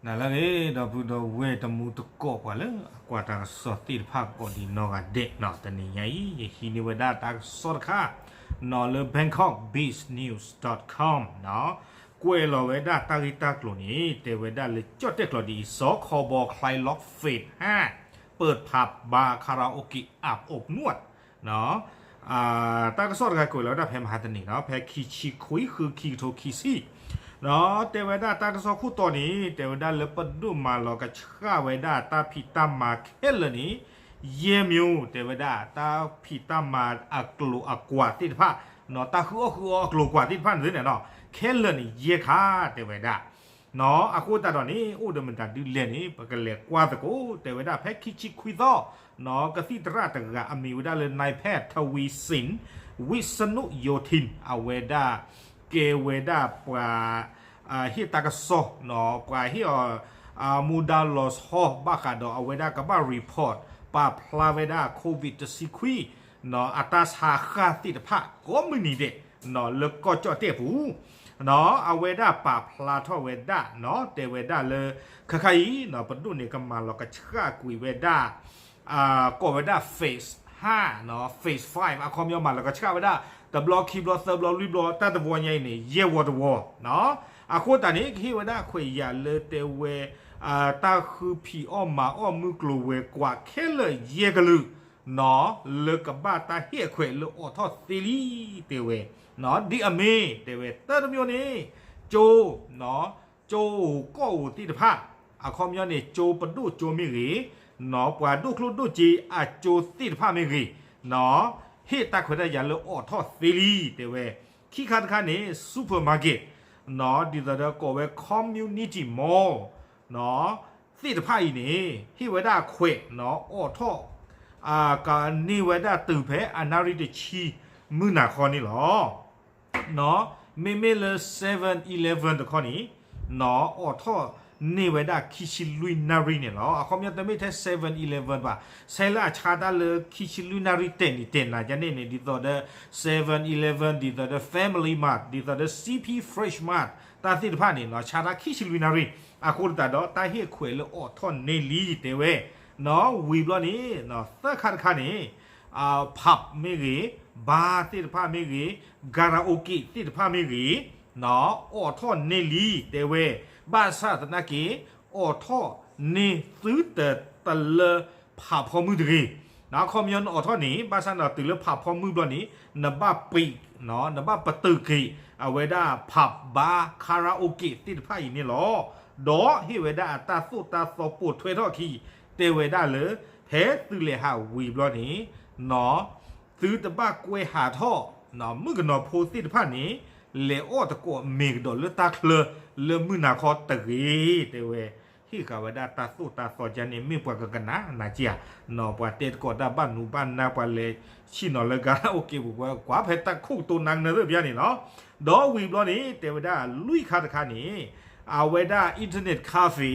နၤလၢအဂ့ၤ ဒီပုၢ်ဒီဝဲၢ်တံၤသကိး ပှၤလၢအကွၢ်တၢ်ကစီၣ်သ့ၣ်တဖၣ်ကိးဒံးနီၢ်ဂၤဒဲးနီၤ, တနံၤညါအံၤ ယဟံးန့ၢ်ဝဲဒၣ်တၢ်ကစီၣ်တခါနီၤ လၢ Bangkok Biz News dot com နီၤ, ကွဲးလီၤဝဲဒၣ်တၢ်ဂ့ၢ်တၢ်ကျိၤန့ၣ် တဲဝဲဒၣ်လၢကၠီၣ်တဲၣ်ကျိၤဒ်အံၤ စီၤခီဘီ คลายล็อก phase ห้า เปิดผับบาร์ คาราโอเกะ อาบอบนวด နီၤ. တၢ်ကစီၣ်တခါကွဲးလီၤဝဲဒၣ်ဖဲမဟါတနံၤနီၤ ဖဲခံဆံခွံ ဃု ခံကထိခံဆံ နီၤ, တဲဝဲဒၣ်တၢ်ကစီၣ်ခိၣ်တီန့ၣ် တဲဝဲဒၣ်လၢပဒိၣ်မၤလီၤကဆှၣ်ဝဲဒၣ်တၢ်ဖံးတၢ်မၤခဲလၢာ်န့ၣ် ယဲၢ်မျိုး တဲဝဲဒၣ်တၢ်ဖံးတၢ်မၤအကျိၤအကွာ်သ့ၣ်တဖၣ် နီၤ, တၢ်ဃုအီၣ်ဃုအီအကျိၤအကွာ်သ့ၣ်တဖၣ်န့ၣ်န့ၣ်နီၤ ခဲလၢာ်န့ၣ် ယဲၢ်ခါ တဲဝဲဒၣ် နီၤ. အဃိသတးဒီးန့ၣ် အိၣ်ဒီးမတၤဒုလဲၣ်န့ၣ် ပကလဲၤကွၢ်သကိး တဲဝဲဒၣ်ဖဲခံဆံခွံသီ နီၤ ကသံၣ်သရၣ်တဂၤအမံၤဝဲဒၣ်လၢ นายแพทย์ ทวีสิน วิษณุโยธิน အဝဲဒၣ် ကဲဝဲဒၣ်ပှၤ ဟ့ၣ်တၢ်ကစီၣ်နီၤ ပှၤဟ့ၣ်အီၤ မူဒါလီၤဆီ ဘၣ်ဃးဒီးအဝဲဒၣ်ကဘၣ် report ပာ်ဖျါဝဲဒၣ် COVID တဆံခွံ နီၤ အတၢ်ဆါဃၢ်သ့ၣ်တဖၣ် ကိးမုၢ်နံၤဒဲး နီၤ လၢကီၢ်ကၠီၣ်တဲၣ်ပူၤ နီၤ အဝဲဒၣ်ပာ်ဖျါထီၣ်ဝဲဒၣ်နီၤ တဲဝဲဒၣ်လၢ ခဲခါအံၤနီၤ ပဒိၣ်န့ၣ်ကမၤလီၤကဆှၣ်ကွံာ်ဝဲဒၣ် ကိးဝဲဒၣ် phase ห้า နီၤ phase five အခီပညီမၤလီၤကဆှၣ်ဝဲဒၣ် တဘျီခံဘျီသၢဘျီလွံၢ်ဘျီ တၢ်တဝီညါအံၤန့ၣ် ယဲၢ်ဝီတဝီ နီၤ. အဃိသတးန့ၣ် ကဟ့ၣ်ဝဲဒၣ်ခွဲးယာ်လၢတဲဝဲ တၢ်ဃုဖံးအီၣ်မၤအီၣ်မုၢ်ကျိၤဝဲၤကွာ်ခဲလၢာ်ယဲၢ်ကလုာ် နီၤ လၢကဘၣ်တၢ်ဟ့ၣ်အခွဲးလၢအိးထီၣ်သ့လံ တဲဝဲ နီၤ ဒ်အမ့ၢ် တဲဝဲ တၢ်တမျိုးန့ၣ် ကၠိ နီၤ ကၠိဧိၤကီၢ်ဧိၤသ့ၣ်တဖၣ် အခီပညီန့ၣ် ကၠိပဒိၣ်ကၠိမ့ၢ်ဂ့ၤ နီၤ ပှၤဒိၣ်ချိၣ်ဒိၣ်စ့အကၠိသ့ၣ်တဖၣ်မ့ၢ်ဂ့ၤ နီၤ ဟ့ၣ်တၢ်ခွဲးတၢ်ယာ်လၢအိးထီၣ်သ့လံ တဲဝဲ ခံခါတခါန့ၣ် supermarket နီၤ ဒ်သိးဒီးကိးဝဲ community mall နီၤ သ့ၣ်တဖၣ်အံၤန့ၣ် ဟ့ၣ်ဝဲဒၣ်အခွဲး နီၤ အိးထီၣ် ကန့ၢ်ဝဲဒၣ်တုၤဖဲအနၣ်ရံၣ်တဆံ မုၢ်နၤခီန့ၣ်လီၤ. နီၤ မ့မ့ၢ်လၢ seven eleven တခီန့ၣ် နီၤ အိးထီၣ်န့ၢ်ဝဲဒၣ်ခံဆံလွံၢ်နၣ်ရံၣ်န့ၣ်လီၤ. အခီပညီတမ့ၢ်ထဲ seven eleven ဘၣ် ဆဲးလၢအဆါတၢ်လၢခံဆံလွံၢ်နၣ်ရံၣ်တဲာ်နံၤတဲာ်နၤဒ်န့ၣ်န့ၣ် ဒ်သိးဒီး seven eleven ဒ်သိးဒီး Family Mart ဒ်သိးဒီး CP Fresh Mart တၢ်သ့ၣ်တဖၣ်န့ၣ်နီၤ ဆါတၢ်ခံဆံလွံၢ်နၣ်ရံၣ် အဃိသတးဒီးတၢ်ဟ့ၣ်ခွဲးလၢအိးထီၣ်န့ၢ်လံတဲဝဲ နီၤ ဝံၤဘျီန့ၣ် သၢခါတခါန့ၣ် pub မ့ၢ်ဂ့ၤ bar သ့ၣ်တဖၣ်မ့ၢ်ဂ့ၤ karaoke သ့ၣ်တဖၣ်မ့ၢ်ဂ့ၤ နီၤ အိးထီၣ်န့ၢ်လံတဲဝဲ ဘၣ်ဆၣ်သနာ်က့ အိးထီၣ်န့ၢ်သုတတလၢ ဖးဖီမုၢ်တဂ့ၤ နီၤ အခီပညီနအိးထီၣ်န့ၣ် ဘၣ်ဆၣ်နတုၤလၢဖးဖီမုၢ်ဘျီန့ၣ် နဘၣ်ပံး နီၤ နဘၣ်ပတုာ်က့ၤ အဝဲဒၣ် pub bar karaoke သ့ၣ်တဖၣ်အံၤန့ၣ်လီၤ. ဒီးဟ့ၣ်ဝဲဒၣ်အတၢ်သိၣ်တၢ်သီပိာ်ထွဲထီၣ်အခံ တဲဝဲဒၣ်လၢ ဖဲသုလဲၤဟးဝံၤဘျီန့ၣ် နီၤ သုတဘၣ်ကွဲဟးထီၣ် မုၣ်ကနီၤဖိသ့ၣ်တဖၣ်န့ၣ် လဲၤအီၣ်သကိးမ့ၤကဒီးလၢတၢ်ချၢ လၢမုၢ်နၤခီတဂ့ၤ တဲဝဲ ဟ့ၣ်ဃာ်ဝဲဒၣ်တၢ်သိၣ်တၢ်သီကန့ၣ် မ့ၢ်ပှၤကကနၣ်နၤက့ဧါ နီၤ ပှၤတဲသကိးတၢ်ဘၣ်နူဘၣ်နါ ပှၤလဲၤဆ့ၣ်နီၤလၢ karaoke ပူၤ ပှၤကွၢ်ဖဲတၢ်ခိၣ်ကတိၤနၤကနၢသ့ၣ်ပျါန့ၣ်နီၤ. ဒီးဝံၤဘျီန့ၣ် တဲဝဲဒၣ်လွံၢ်ခါတခါန့ၣ် အဝဲဒၣ် internet cafe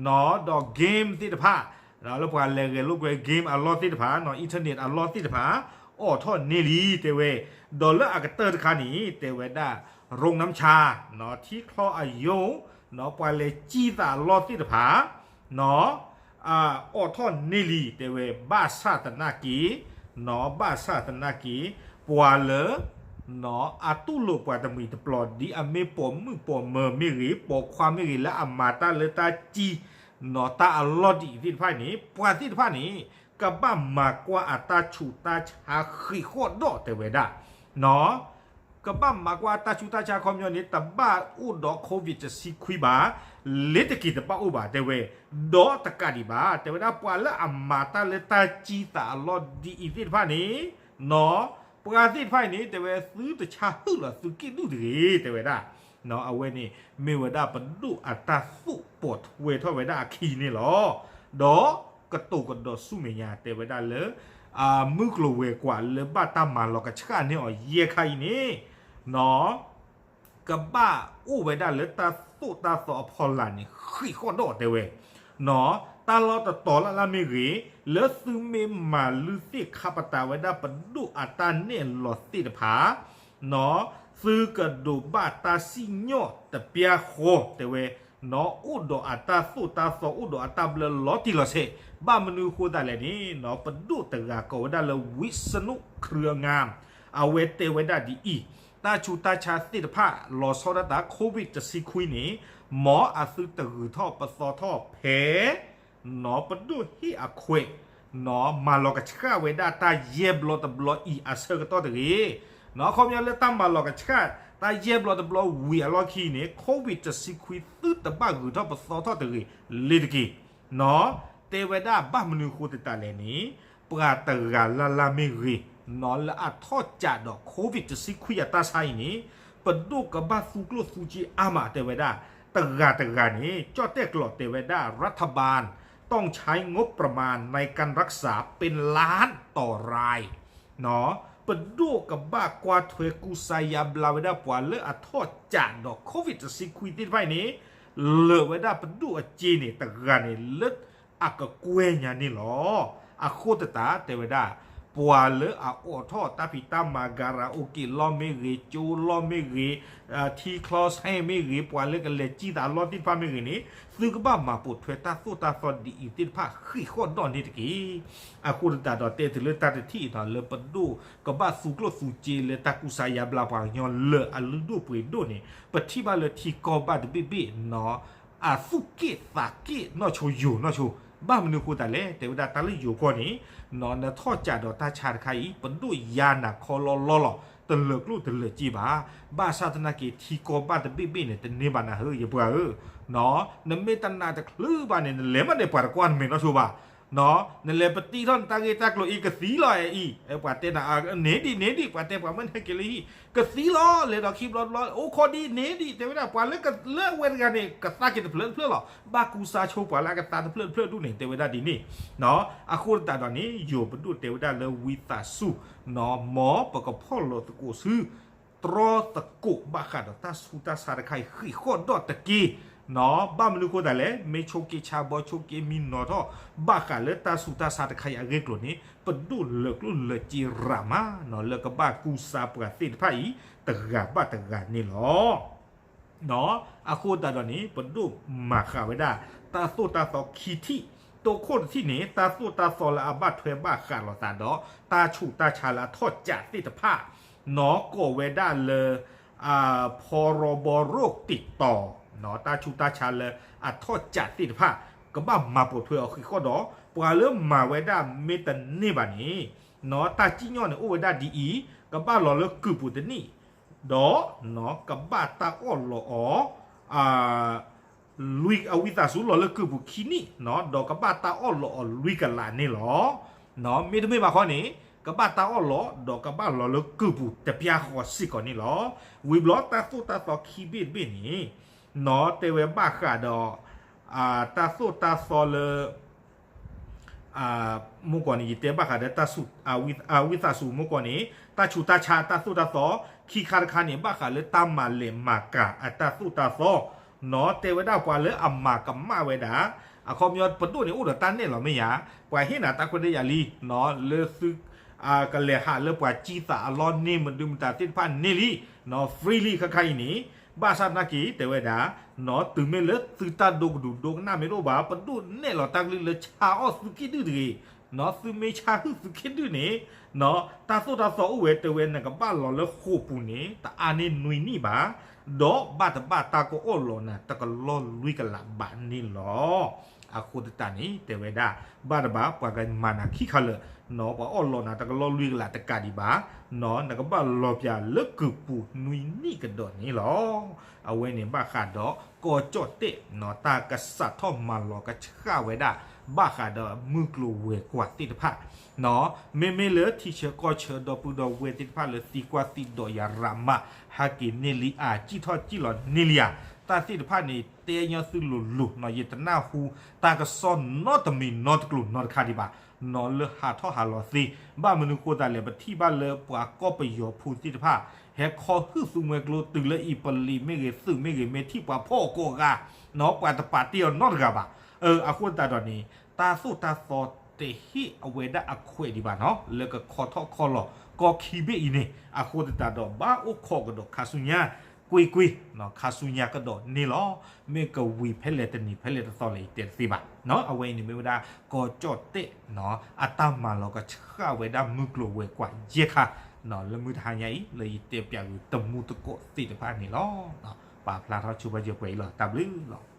နီၤ ဒီး game သ့ၣ်တဖၣ် လၢပှၤလဲၤဂဲၤလိာ်ကွဲ game အလီၢ်သ့ၣ်တဖၣ် နီၤ internet အလီၢ်သ့ၣ်တဖၣ် အိးထီၣ်န့ၢ်လံတဲဝဲ ဒီးလၢအကတၢၢ်တခါန့ၣ် တဲဝဲဒၣ် โรงน้ำชา နီၤ ထံချီအယိာ် နီၤ ပှၤလဲၤစံၣ်သးအလီၢ်သ့ၣ်တဖၣ် နီၤ အိးထီၣ်န့ၢ်လံတဲဝဲ ဘၣ်ဆၣ်သနာ်က့ နီၤ ဘၣ်ဆၣ်သနာ်က့ ပှၤလၢ နီၤ အတူၢ်လိာ်ပှၤတမှံၤတပျီၤ ဒ်အမ့ၢ်ပိာ်မုၣ်ပိာ်မၢၤမ့ၢ်ဂ့ၤ ပိာ်ခွါမ့ၢ်ဂ့ၤ လၢအမၤတၢ်လၢတၢ်စံၣ် နီၤ တၢ်အလီၢ်ဒ်အံၤသ့ၣ်တဖၣ်န့ၣ် ပှၤသ့ၣ်တဖၣ်န့ၣ် ကဘၣ်မၤကွၢ်အတၢ်ဆူးတၢ်ဆါဃံးဃီၣ်ဒီးတဲဝဲဒၣ် နီၤ ကဘၣ်မၤကွၢ်တၢ်ဆူးတၢ်ဆါအခီပညီန့ၣ် တဘၣ်အိၣ်ဒီး COVID တဆံခွံဘၣ်, လ့ၤတက့ၤတဘၣ်အိၣ်ဘၣ် တဲဝဲ, ဒီးတကးဒံးဘၣ် တဲဝဲဒၣ် ပှၤလၢအမၤတၢ်လၢတၢ်စံၣ်သးအလီၢ်ဒ်အံၤသ့ၣ်တဖၣ်န့ၣ်, နီၤ, ပှၤသ့ၣ်တဖၣ်အံၤန့ၣ် တဲဝဲသုတဆါဟုၣ်လီၤသုက့ၣ်ဒူၣ်တဂ့ၤ တဲဝဲဒၣ်, အဝဲန့ၣ် မ့ၢ်ဝဲဒၣ်ပဒိၣ်အတၢ်သိၣ်ပိာ်ထွဲထီၣ်ဝဲဒၣ်အခံန့ၣ်လီၤ. ဒီးကတိၤကဒီးဆူမဲာ်ညါ တဲဝဲဒၣ်လၢ မုၢ်ကျိၤဝဲၤကွာ်လၢဘၣ်တၢ်မၤလီၤကဆှၣ်န့ၢ်အီၤယဲၢ်ခါအံၤန့ၣ်, နီၤ, ကဘၣ်အိၣ်ဝဲဒၣ်လၢတၢ်သိၣ်တၢ်သီအဖီလာ်န့ၣ် ဃံးဃီၣ်ဒီးတဲဝဲ, နီၤ, တၢ်လီၢ်တတီၤလၢ်လၢ်မ့ၢ်ဂ့ၤ, လၢသုမ့ၢ်မၤလုၢ်သ့ၣ်ခါပတာ်ဝဲဒၣ်ပဒိၣ်အတၢ်နဲၣ်လီၤသ့ၣ်တဖၣ်, နီၤ, သုကဒိးဘၣ်တၢ်စံၣ်ညီၣ်တပျၢ်ဃီ တဲဝဲ အိၣ်ဒီးအတၢ်သိၣ်တၢ်သီ အိၣ်ဒီးအတၢ်ဘျၢလီၤတံၢ်လီၤဆဲး, ဘၣ်မနုၤအဃိသတးလဲၣ်န့ၣ် ပဒိၣ်တဂၤကိးဝဲဒၣ်လၢ ဝံစနူၣ်ခရံအငၢမ်, အဝဲတဲဝဲဒၣ်ဒ်အံၤ, တၢ်ဆူးတၢ်ဆါသ့ၣ်တဖၣ် လီၤဆီဒၣ်တၢ် COVID တဆံခွံန့ၣ်, မ်အသုတဂုၤထီၣ်ပသီထီၣ်ဖဲ နီၢ်ပဒိၣ်ဟ့ၣ်အခွဲး နီၢ်မၤလီၤကဆှၣ်ဝဲဒၣ်တၢ်ယဲၢ်ဘျီတဘျီအံၤအဆၢကတီၢ်တဂ့ၤ, နီၢ်အခီပညီလၢတၢ်မၤလီၤကဆှၣ် တၢ်ယဲၢ်ဘျီတဘျီဝံၤအလီၢ်ခံန့ၣ် COVID တဆံခွံသုတဘၣ်ဂုၤထီၣ်ပသီထီၣ်တဂ့ၤလ့ၤတက့ၢ်, နီၢ်တဲဝဲဒၣ်ဘၣ်မနုၤအဃိသတးလဲၣ်န့ၣ်, ပှၤတဂၤလၢ်လၢ်မ့ၢ်ဂ့ၤ, နီၢ်လၢအထီၣ်ကးဒီး COVID တဆံခွံအတၢ်ဆါအံၤန့ၣ်, ပဒိၣ်ကဘၣ်သူကျိၣ်သူစ့အါမးတဲဝဲဒၣ်, တဂၤတဂၤန့ၣ် ကၠီၣ်တဲၣ်ကျိးတဲဝဲဒၣ် รัฐบาล ต้องใช้งบประมาณในการรักษาเป็นล้านต่อราย ပဒိၣ်ကဘၣ်ကွၢ်ထွဲကူစါယါဘျါဝဲဒၣ်ပှၤလၢအထီၣ်ကးဒီး COVID တဆံခွံသ့ၣ်တဖၣ်အံၤန့ၣ်, လၢာ်ဝဲဒၣ်ပဒိၣ်အစ့န့ၣ် တဂၤန့ၣ်လၢအကကွဲၢ်ညါန့ၣ်လီၤ. အဃိသတးတဲဝဲဒၣ်, ပှၤလၢအအိးထီၣ်တၢ်ဖံးတၢ်မၤ ကၤရၤအိၣ်က့ၤလီၢ်မ့ၢ်ဂ့ၤ, ကၠိလီၢ်မ့ၢ်ဂ့ၤ, ထံချီဆဲမ့ၢ်ဂ့ၤ, ပှၤလၢကလဲၤစံၣ်သးလီၢ်သ့ၣ်တဖၣ်မ့ၢ်ဂ့ၤန့ၣ်, သုကဘၣ်မၤပိာ်ထွဲတၢ်သိၣ်တၢ်သီဒ်အံၤသ့ၣ်တဖၣ် ဃ့ၢ်ဃီၣ်ဒီးန့ၣ်တက့ၢ်. အဃိသတးဒီးတဲတုၤလၢတၢ်တထံၣ်အံၤဒီး လၢပဒိၣ်ကဘၣ်သူကျိၣ်သူစ့လၢတၢ်ကူစါယါဘျါပှၤကညီလၢာ်အလုၢ်ဒိၣ်ပှ့ၤဒိၣ်န့ၣ်, ပထံၣ်ဘၣ်လၢထံကီၢ်ဘၣ်တဘ့ၣ်ဘ့ၣ် နီၢ်အသူၣ်က့ၣ်သးက့ၣ်နီၢ်ဆိယိာ်နီၢ်ဆိ, ဘၣ်မနုၤအဃိသတးလဲၣ် တဲဝဲဒၣ်တၢ်လၢယိၤကီၢ်န့ၣ်, နီၢ်နထီၣ်ကးဒီးတၢ်ဆါတခါအံၤ ပဒိၣ်ယါနၤခီလီလီလီၤ, တလၢာ်ကျိၣ်တလၢာ်စ့ဘၣ်. ဘၣ်ဆၣ်သနာ်က့ ထံကီၢ်ဘၣ်တဘ့ၣ်ဘ့ၣ်န့ၣ် တန့ၢ်ဘၣ်နၤဧၢ ယပှၤဧၢ, နီၢ်နမ့ၢ်တနာ်တချုးဘၣ်န့ၣ် နလဲၤမးန့ၣ် ပှၤတကွၢ်နမဲာ်နီၢ်ဆိဘၣ်. နီၢ် နလဲၤပတံထီၣ်နတၢ်ဂ့ၢ်တၢ်ကျိၤအံၤ ကသံလီၤအံၤ, ပှၤတဲနၤ န့ၢ်ဒံး န့ၢ်ဒံး, ပှၤတဲပှၤမၢနဟဲက့ၤလၢဟံၣ် ကသံလီၤ, လဲၤဒီးခံဘျီတဘျီ အိၣ်ခိးဒံး န့ၢ်ဒံး, တဲဝဲဒၣ် ပှၤလၢအဝဲတဂၤန့ၣ် ကသါက့ၤတဖျၢၣ်တဖျၢၣ်လီၤ, ဘၣ်ကူစါဆိပှၤလၢအကသါတဖျၢၣ်တဖျၢၣ်ဒူၣ်န့ၣ် တဲဝဲဒၣ်ဒ်န့ၣ်. နီၢ် အဃိသတးဒီးန့ၣ် ယိၤပဒိၣ်တဲဝဲဒၣ်လၢဝံသးစူၤ, နီၢ် မ်ပကဖီၣ်လိာ်သကိးဆူ တြီသကိးဘၣ်ဃးဒီးတၢ်ဆူးတၢ်ဆါတခါအံၤ ဃ့ၢ်ဃီၣ်ဒီးတက့ၢ်. နီၢ် ဘၣ်မနုၤအဃိသတးလဲၣ် မ့ၢ်ဆိးက့ဆါဘီ ဆိးက့မံနီၤထီၣ် ဘၣ်ဃးလၢတၢ်ဆူးတၢ်ဆါတခါအံၤအဂ့ၢ်အကျိၤန့ၣ် ပဒိၣ်လၢာ်ကျိၣ်လၢာ်စ့ရၤမး နီၢ် လၢကဘၣ်ကူစါပှၤသ့ၣ်တဖၣ်အံၤ တဂၤဘၣ်တဂၤန့ၣ်လီၤ. နီၢ် အဃိသတးဒီးန့ၣ် ပဒိၣ်မၤဃာ်ဝဲဒၣ် တၢ်သိၣ်တၢ်သီခံထံၣ်, တိခိၣ်တထံၣ်န့ၣ် တၢ်သိၣ်တၢ်သီလၢအဘၣ်ထွဲဘၣ်ဃးလိာ်သးဒီး တၢ်ဆူးတၢ်ဆါလၢအထီၣ်ကးသ့ၣ်တဖၣ်, နီၢ် ကိးဝဲဒၣ်လၢ ဖရီဘီရိၣ်တံးတီၤ, နီၢ် တၢ်ဆူးတၢ်ဆါလၢအထီၣ်ကးသ့ၣ်တဖၣ် ကဘၣ်မၤပိာ်ထွဲအီၤဃ့ၢ်ဃီၣ်ဒီး ပှၤလၢမၤဝဲဒၣ်မ့ၢ်တန့ၢ်ဘၣ်န့ၣ်, နီၢ် တၢ်စံၣ်ညီၣ်န့ၣ်အိၣ်ဝဲဒၣ်ဒ်အံၤ, ကဘၣ်လီၤလၢကုၢ်ပူၤတနံၣ်, ဒီး နီၢ် ကဘၣ်တၢ်အီၣ်လီးအီၤ လွံၢ် အဝံသးစူၤလီၤလၢကုၢ်ပူၤခံနံၣ်, နီၢ် ဒီးကဘၣ်တၢ်အီၣ်လီးအီၤလွံၢ်ကလးန့ၣ်လီၤ. နီၢ် မ့တမ့ၢ်ဘၣ်ခီန့ၣ် ကဘၣ်တၢ်အီၣ်လီး ဒီးကဘၣ်လီၤလၢကုၢ်ပူၤတပျၢ်ဃီစ့ၢ်ကီးန့ၣ်လီၤ. ဝံၤဘျီတၢ်သိၣ်တၢ်သီခံဘ့ၣ်တဘ့ၣ်န့ၣ်, နီၢ် တဲဝဲဘၣ်ဃးဒီး တၢ်သိၣ်တၢ်သီလၢ မုၢ်ကီၢ်န့ၣ် ယတဲဘၣ်ဃးဒီးတၢ်ဆူး အဝံသးစူၤမုၢ်ကီၢ်န့ၣ် တၢ်ဆူးတၢ်ဆါအတၢ်သိၣ်တၢ်သီ, ခံခါတခါန့ၣ် ဘၣ်ဃးလၢတၢ်မၤလဲၤမၤကၤအတၢ်သိၣ်တၢ်သီ, နီၢ် တဲဝဲဒၣ်ပှၤလၢအမၤကမၣ်ဝဲဒၣ်, အခီပညီပဒိၣ်န့ၣ်အိၣ်ဒီးတၢ်နဲၣ်လီၤမ့ၢ်ဧါ, ပှၤဟ့ၣ်နၤတၢ်ခွဲးတၢ်ယာ်လံ, နီၢ် လၢသု ကလဲၤဟးလၢပှၤစံၣ်သးအလီၢ်န့ၣ်မနုၤမတၤသ့ၣ်တဖၣ်န့ၣ်လံ, နီၢ် free လံခါခါအံၤန့ၣ်, ဘၣ်ဆၣ်သနာ်က့ တဲဝဲဒၣ်, နီၢ် တုၤမ့ၢ်လၢသုတၢ်ဒိကဒုၣ်ဒိကနၣ်မ့ၢ်တအိၣ်ဘၣ် ပဒိၣ်နဲၣ်လီၤတၢ်ကလုၢ်လၢဆါအီၣ်သုက့ၣ်ဒုၣ်တဂ့ၤ, နီၢ် သုမ့ၢ်ဆါဟုၣ်သုက့ၣ်ဒုၣ်န့ၣ်, နီၢ် တၢ်သိၣ်တၢ်သီအိၣ်ဝဲတဲဝဲ နကဘၣ်လီၤလၢဃိာ်ပူၤန့ၣ် တအါန့ၢ်နွံနံၣ်ဘၣ်, ဒီးဘၣ်တဘၣ်တၢ်ကအိၣ်လီၤနၤတကလီၢ်လွံၢ်ကလးဘၣ်န့ၣ်လီၤ. အဃိသတးန့ၣ် တဲဝဲဒၣ် ဘၣ်တဘၣ်ပှၤကမၤနၤခံခါလၢာ်, နီၢ် ပှၤအိၣ်လီၤနၤတကလီၢ်လွံၢ်ကလးတကးဒံးဘၣ်, နီၢ် နကဘၣ်လီၤပၠးလၢကုၢ်ပူၤနွံနံၣ်ကဒီးန့ၣ်လီၤ. အဝဲန့ၣ်ဘၣ်ဃးဒီးကီၢ်ကၠီၣ်တဲၣ် နီၢ် တၢ်ကစးထီၣ်မၤလီၤကဆှၣ်ဝဲဒၣ် ဘၣ်ဃးဒီးမုၢ်ကျိၤဝဲၤကွာ်သ့ၣ်တဖၣ်, နီၢ် မ့မ့ၢ်လၢထံဆၢကီၢ်ဆၢဒီပုၢ်ဒီဝဲၢ်သ့ၣ်တဖၣ်လၢသံကွၢ်သံဒိးယၤရးမး ဟဲက့ၤန့ၢ်လံဧါ စံၣ်ထီၣ်စံၣ်လီၤန့ၢ်လံဧါ, တၢ်သ့ၣ်တဖၣ်န့ၣ် တဲညီသုလိၤလိၤ နီၢ် ယတနၢ်ဟူတၢ်ကစီၣ်နီတမံၤနီတကျိၤနီတခါဒံးဘၣ်, နီၢ် လၢဟးထီၣ်ဟးလီၤသ့, ဘၣ်မနုၤဃိသတးလဲၣ် ပထံၣ်ဘၣ်လၢပှၤကီၢ်ပယီၤဖိသ့ၣ်တဖၣ် ဟဲခီဟုၣ်သူမှဲကျိတုၤလၢအံၤ ပလံးမ့ၢ်ဂ့ၤ သုးမ့ၢ်ဂ့ၤ မ့ၢ်ထံၣ်ပှၤဖီၣ်ကိးဂၤ, နီၢ် ပှၤတပာ်တ့ၢ်အီၤနီတဂၤဘၣ်. အဃိသတးဒီးန့ၣ် တၢ်သိၣ်တၢ်သီတဟ့ၣ်အဝဲဒၣ်အခွဲးဒံးဘၣ်နီၢ် လၢကခီထီၣ်ခီလီၤကီၢ်ခံဘ့ၣ်အံၤန့ၣ်, အဃိသတးဒီးဘၣ်အိၣ်ခိးကဒီးခါဆူညါ ကွ့ၢ်ကွ့ၢ် ခါဆူညါကဒီးန့ၣ်လီၤ. မ့ၢ်ကဝံၤဖဲလဲၣ်တနံၤဖဲလဲၣ်တသီလဲၣ် ယတဲတသ့ဘၣ်. အဝဲအံၤန့ၣ်မ့ၢ်ဝဲဒၣ် ကီၢ်ကၠီၣ်တဲၣ် အတၢ်မၤလီၤကဆှၣ်ဝဲဒၣ်မုၢ်ကျိၤဝဲၤကွာ်ယဲၢ်ခါ လၢမုၢ်တဟါညါအံၤ လၢယတဲပၠးကွံာ်တမူသကိးသ့ၣ်တဖၣ်န့ၣ်လီၤ. ပာ်ဖျါထီၣ်ဆိပာ်စၢၤပှဲၤအံၤလီၤ. တၢ်ဘျုးလီၤ.